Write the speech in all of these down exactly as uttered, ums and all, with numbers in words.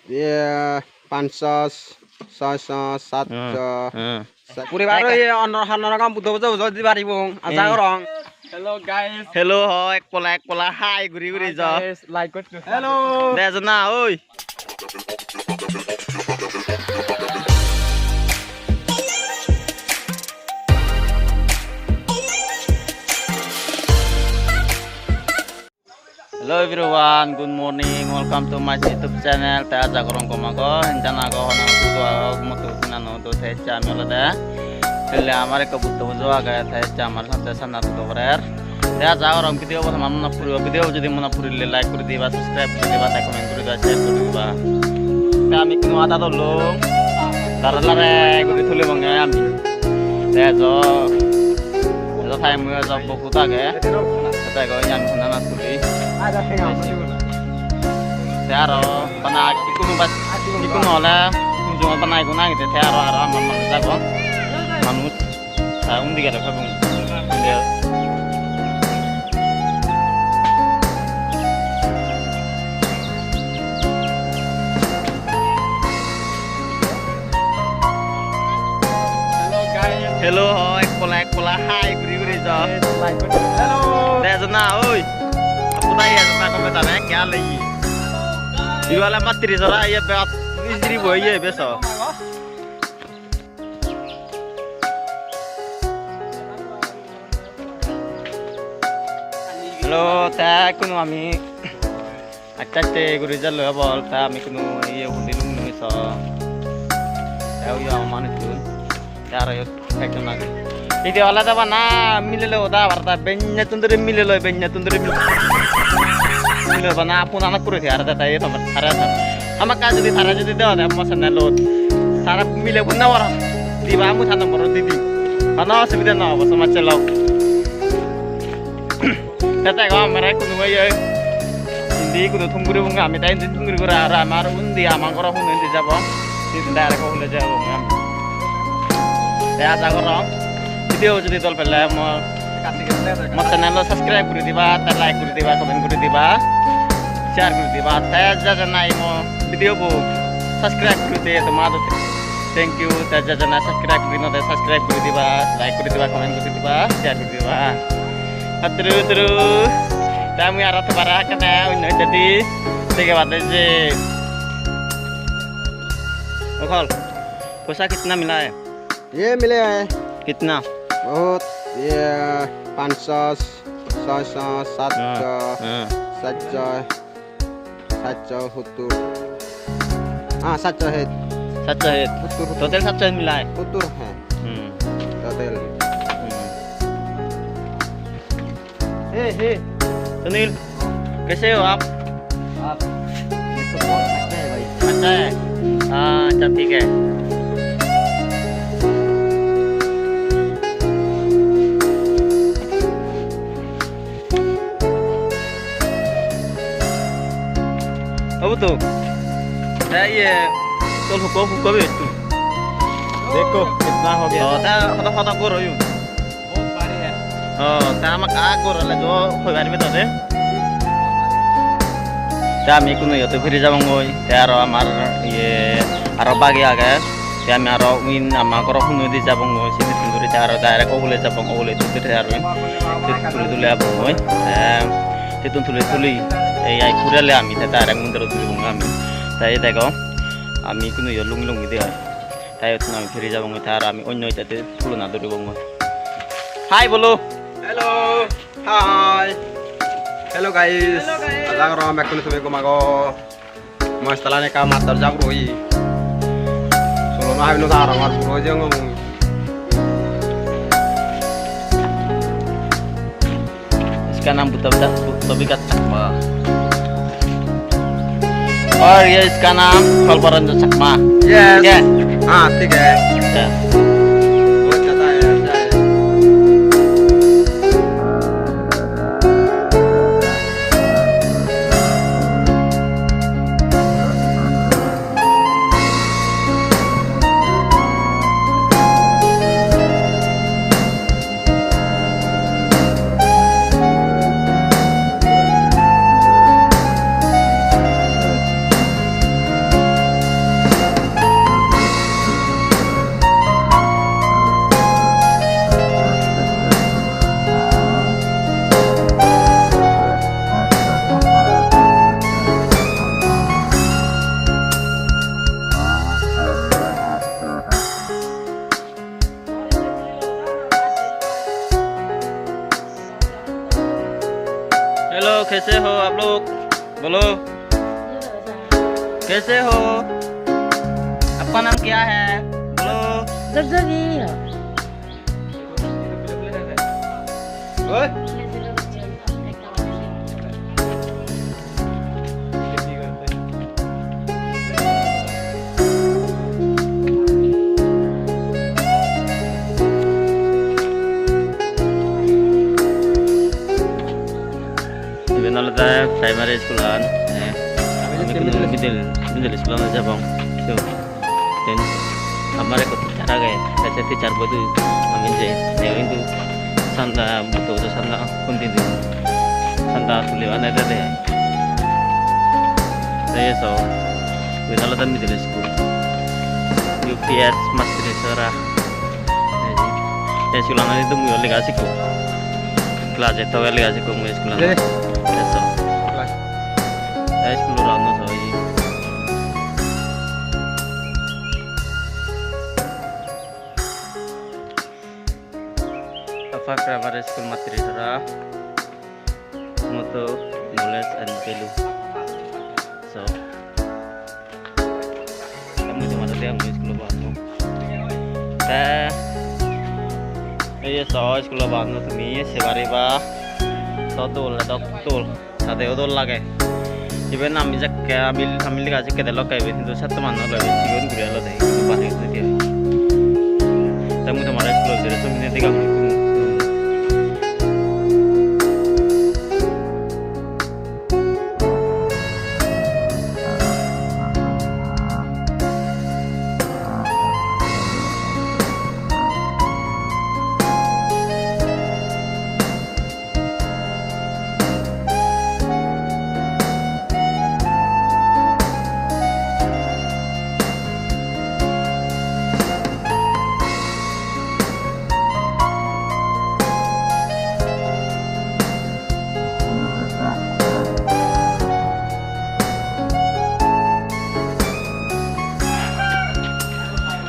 Ye, pancho, soisho, satcho, hmm, hmm. Sat- Puribar oye onno, onno rokom Buddho pujo pujo di paribong, aja gorong. Hello guys. Hello, ho, ek pola, ek pola, hi, guri guri jo. Hi guys, like gotto. Hello. Dejo na, oi. Hello everyone, good morning, welcome to my YouTube channel. Te aja gorong gom ago, hinjan ago, hona hudu ago, moto hudu nano hudu, te ecche ami olode. Helle amar ekko Buddho pujo age, te ecche amar sante sanna hudu gorer. Te aja gorong video bo tomar mone puribo, video bo jodi mone purile like guri diba, subscribe guri diba, te comment guri diba, share guri diba. Te ami ekko ada dolung, dare dare guri tulibonge ami. Te ejo, ejo time ejo bohut age. Te ego iyan honna na tuli. Te aro bana ikkunu bas, ikkunu ole mujungot bana ikkunu agede. Te aro, aro ama manuj agon. Manuj. Te undi gele pebong. Undi. Hello, ho, ek pola, ek pola, hi, guri guri jo. Hello. Dejo na, oi. Apu dai ejo na, kome jane, kya lei. Iwala matri jora, ye be, ap, ijri bo, ye beso. Hello, te kunu ami. Aste aste guri jalloi obol, te ami hono iye hundi lung nui so. Te uyo ama manuchun. Te aro iyot ekjon age. Ide olode bana mileloi hoda abar, te bennettun duri mileloi, bennettun duri mile-, mileloi bana phone anot guri te aro te, te iyot abar tare te. Hamakkai judi tare judi degode mo channel-ot, tare mile phone number diba, mui ta number-ot di dim. Hono osubide no obo, somajje lok. Te degong amare ekko nuo ye. Indi ekko thum guri bunge ami, te indi thum guri guri aro amar undi ama goro huno indi jabo. Indi direct hule jabo ami. Te aja gorong video jodi dol pele mo, mo channel lo subscribe guri diba, te like guri diba, comment guri diba, share guri diba. Te ja ja nai mo video bo subscribe guri de toma do. Thank you. Te ja ja nai subscribe guri no de, subscribe guri diba, like guri diba, comment guri diba, share guri diba. Patru tru. Te mui aro tomare ekkene onno hittedi dege bade je. Okol, poisa kitna mila hai? ये मिले हैं। कितना? बहुत, ये पाँच सौ, छः सौ, सात सौ, हाँ, हाँ। सात सौ, सात सौ सत्तर। हाँ, सात सौ है। सात सौ है। सत्तर, सत्तर। Total सात सौ मिला है। सत्तर है। हम्म। Total। हम्म। हे, हे, सुनील, कैसे हो आप? आप, ये तो बहुत अच्छा है भाई। अच्छा है? हाँ, अच्छा, ठीक है। Abu tu, eh, iye, tol hukko, hukko be tu. देखो, कितना हो गया। Oh, ta, hodo, hodo goro yu. Oh, te hamakkai gor ole do hoi paribe do de. Te ami ikkunu iyottun firi jabongoi. Te aro amar iye aro bagi age. Te ami aro undi ama goro huno di jabongoi. Sindi tun duri te aro direct ohule jabong, ohule tun duri te aro tuli tuli abongoi. Te sittun tuli tuli ei ai purele ami te direct mondirot duri jabongoi ami. Te ei degong ami ikkunu iyot lungi lungi de ai. Te iyottun ami firi jabongoi, te aro ami onno hittedi tulona duribongoi. Hi bolo. Hello. Hi. Hello guys. Hello guys. Aja gorong bekkune tumi gom ago. Mui hostelan ekka mattor jaburo oye. Solo no habi no arongor, buro oye jeyongor mui. इसका नाम बुद्ध, बुद्ध विकास चकमा। और ये इसका नाम कल्परंजन चकमा। Yes. ठीक है? हाँ, ठीक है। अच्छा। बहुत ज्यादा है, अच्छा है। कैसे हो आप लोग? बोलो। कैसे हो? आपका नाम क्या है? बोलो। जगजगी हो। ओए। Iben olode primary school an, eh, ami ekko middle, middle school anot jebong. So, then amar ekko teacher age, te se teacher bo idu ami jei, te hintu sanda, buddho buddho sanda hundi di, sanda tuli banei dede. Te so, iben olode middle school, U P S Matri Sora. Ei school-anot hintu mui lega sikko. Class eight-ot lega sikko mui school-anot. Jere. Eso. Class. Ei school-o round-o soi. Upper Primary School Matri Sora. Motto, knowledge and value. So, te mui tomare degong school-o bagan. Te ei je so school-o bagan tumi se pariba, so dol, edok dol, sadeyo dol lage. Iben ami jekke, ami, ami lega jekke de lokke iben, hintu satto man no loi, sigon guri olode, hintu bari guri diye. Te mui tomare school-o bidire sobi nw degong.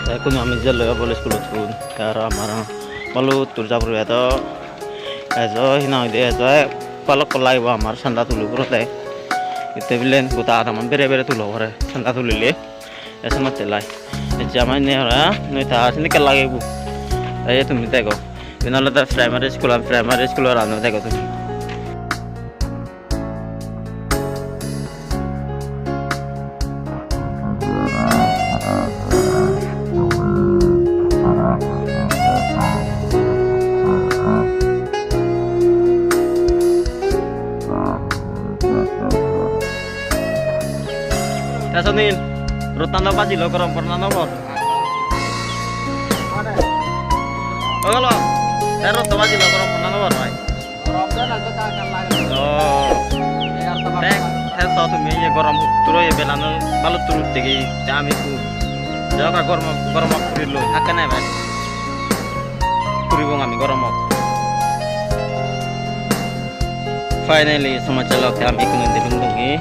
Te ekkunu ami jelloi obol iskulottun. Te aro amar baluttur jabur edo. Ejo hi nang hoide, ejo balukko lagibo amar sanda tuli purode. Itte bilen goda adaman bere bere tulo pore sanda tulile. Te senotte lai. Ecche ama indi aro noi ta sindi ekka lagibo. Te tumi dego. Iben olode primary school, primary school-o round-o dego tumi. Te Sunil, rodtan do bajilo, gorom por na nw por? O golo, te rodtan bajilo, gorom por na nw por bhai? Gorom do lagbe, ta ekkan lage. O. Te, te so tumi ye gorom hutturo ye belano baluttur uttegi, te ami ekku jaga gorom, gorom puri loi, hakke nai bhai? Puribong ami goromot. Finally, somajje lok te ami ekku indi lungdungi.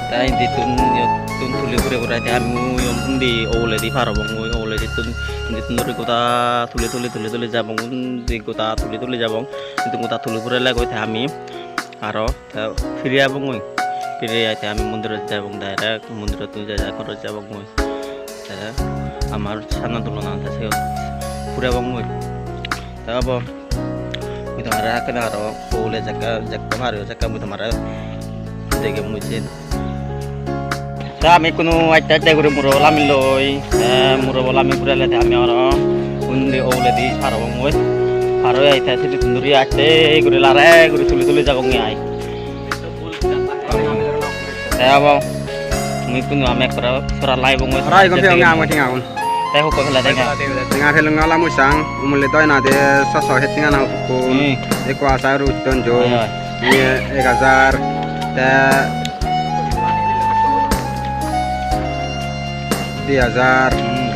Te indittun, iyottun tuli pure pure te ami undi uguredi par obongoi, uguredittun, indittun duri goda tuli, tuli, tuli, tuli jabong, undi goda tuli, tuli jabong. Indittun goda tuli pure legoi te ami aro te firi ebongoi. Firi ai te ami mondirot jebong, direct mondirottun jai jai gorot jebongoi. Te amar sana dulona te siyot pure ebongoi. Te obo mui tomare hakkene aro pole jekke, jekke pari jekke mui tomare degem mui sen. Te ami ekkunu aste aste guri muro lami loi, te muro bo lami purele te ami aro undi uguredi par obongoi. Par oi ai te sidittun duri aste guri lare guri tuli tuli jabongoi ai. Te obo mui ekkunu ami ekkore sora laibongoi. Sora igun peyonge ami tengagun. Te hukko pele tenga. Tenga pelonge ola mui sang, umuli doi na de so so het tenga na hukko. Hmm. Ekko asar utton jo. Oi, oi. Iye ek hajar, te di hajar, hmm,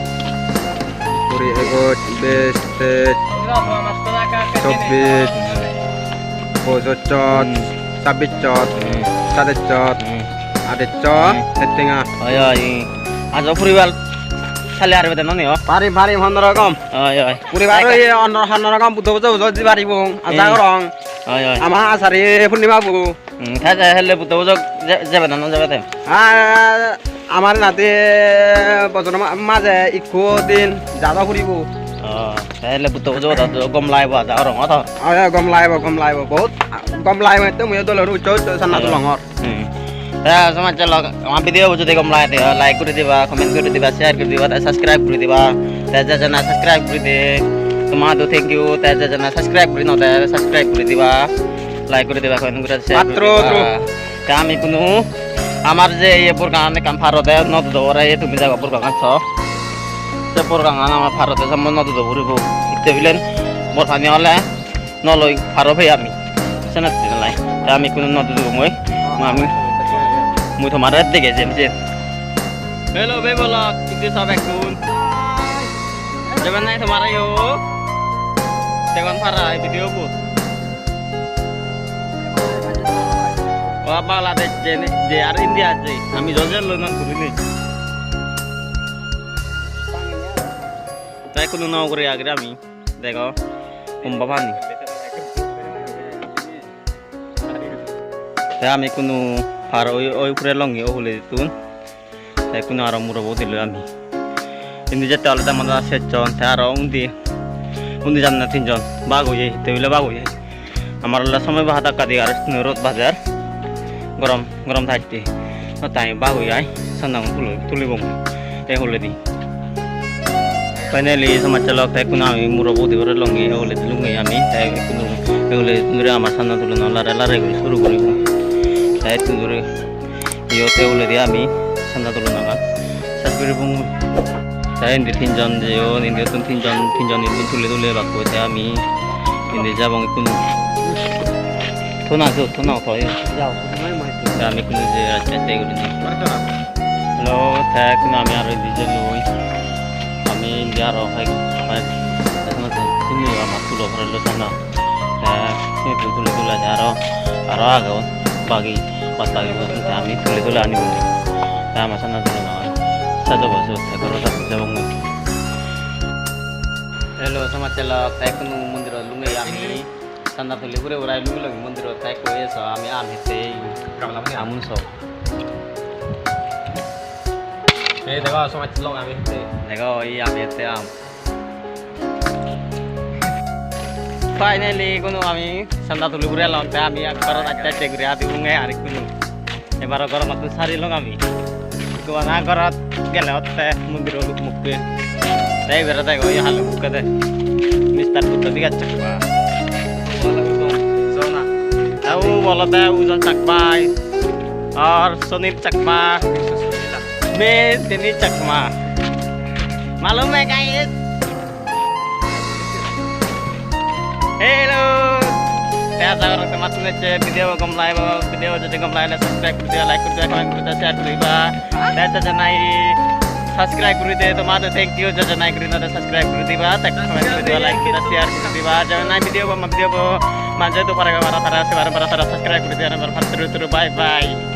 kuri, egot, bes, tes, chobbis, hmm, pojojjot, hmm, sabbisjot, hmm, sadejjot, hmm, adejjot, hmm, het tenga. Oi, oi. Ajo puribar sale arbe den oni o. Parim, parim, honno rokom. Oi, oi. Puribar oi, honno, honno rokom, bujo, bujo, bujo, di paribong. Aja, hmm, gorong. Oi, oi. Ama asari purnima bu. Hmm, te je helle Buddho pujo je-, jebe na no jebe te? Ah, amar nati bojor ma-, maje ikko din jado puribo. Oh, te helle Buddho pujo oda do gom laibo aja gorong o to. Ah, gom laibo, gom laibo. Bohut gom laibo, te muiyo dole uccho uccho sanna tulongor. Hmm. Te somajje lok, ama video bo jodi gom lage te like guri diba, comment guri diba, share guri diba, te subscribe guri diba. Te je jana subscribe guri de, toma do thank you. Te je jana subscribe guri no de, subscribe guri diba. Like guri diba, comment guri, share guri diba. Te ami kunu amar je iye borgangan ekkan par ode, no dudo ore, iye tumi jago borgangan so. Se borgangan amar par ode, sammo no dudo puribo. Hitte bilen bor pani ole no loi paro pei ami. Senette nalai. Te ami kunu no dudo mui. Mui ami, mui tomare dege jem jem. Hello, bebo lok, indi sob ekkun. Jebe nai tomare yo. Degon para ei video bo. Wa Bangladesh je, je ar India je, ami jojel loi non gurinei. Tai kono no guri agire ami, dego, homba pani. Te ami kono par oi, oi pure longi o hule ditun. Te ikkunu aro murobo udiloi ami. Indi jette olode amada sejjon, te aro undi, undi janne tinjon. Bag oye, tebile bag oye. Amar ole somoy ba hadakka di aro ikkunu rod bajar. Gorom, gorom thacche. No, te ami bag oye ai, sandagun tulo, tulibong. Ei huledi. Finally, somajje lok, te ikkunu ami murobo udi gore longi, ei huledi lungi ami. Te ikkunu, ei huledi duri amar sanda tulona lare lare guri suru guribo. Te ikkunu duri Iyot te huledi ami sanda tulonangan ses guribong. Te indi tinjon jeyon, indittun tinjon, tinjon indi tuli tuli ebakkoi, te ami indi jabong ikkunu. Tona siyot, tona oto oye. Te ami ikkunu je rajja te gurinei. Hello, te ikkunu ami aro indi jeloi. Ami indi aro hoi, hoi, sini ama tulo pore lo sana. Te siyot tuli tuli age aro, aro agon bagi, bad bagi gun te ami tuli tuli anibong. Te ama sana tuli nw oi. Sajobo siyot te ghorot jabong mui. Hello, somajje lok, te ekkunu mondirot lungei ami. Sanda tuli puri puri lungi lungi mondirot te ekku eso ami am hette. Amun so. Ei dego, somajje lok ami hette. Dego, ei ami hette am. Finally, ikkunu ami sanda tuli puri elong, te ami ekbar aste aste guri adi unge ar ikkunu. Ebar gorottun sari elong ami. Ikkunu bana gorot gele otte mondiro luk mukke. Te ibere dego, ye halu mukke de. Mister Buddho digasse ba. Te u bolode Ujon Chakma, ar Sunil Chakma, me Deni Chakma. Malum hai, guys? Hello. Te aja gorong tomattun ecche video gom lagibo, video jodi gom lagile subscribe guri diba, like guri diba, comment guri diba, share guri diba. Te te janai subscribe guri de, tomattun thank you, je janai guri no de subscribe guri diba, te comment guri diba, like guri diba, share guri diba. Janai video bo, ma video bo, manje to para para para se bara bara para subscribe guri diba, bara para turu turu, bye bye.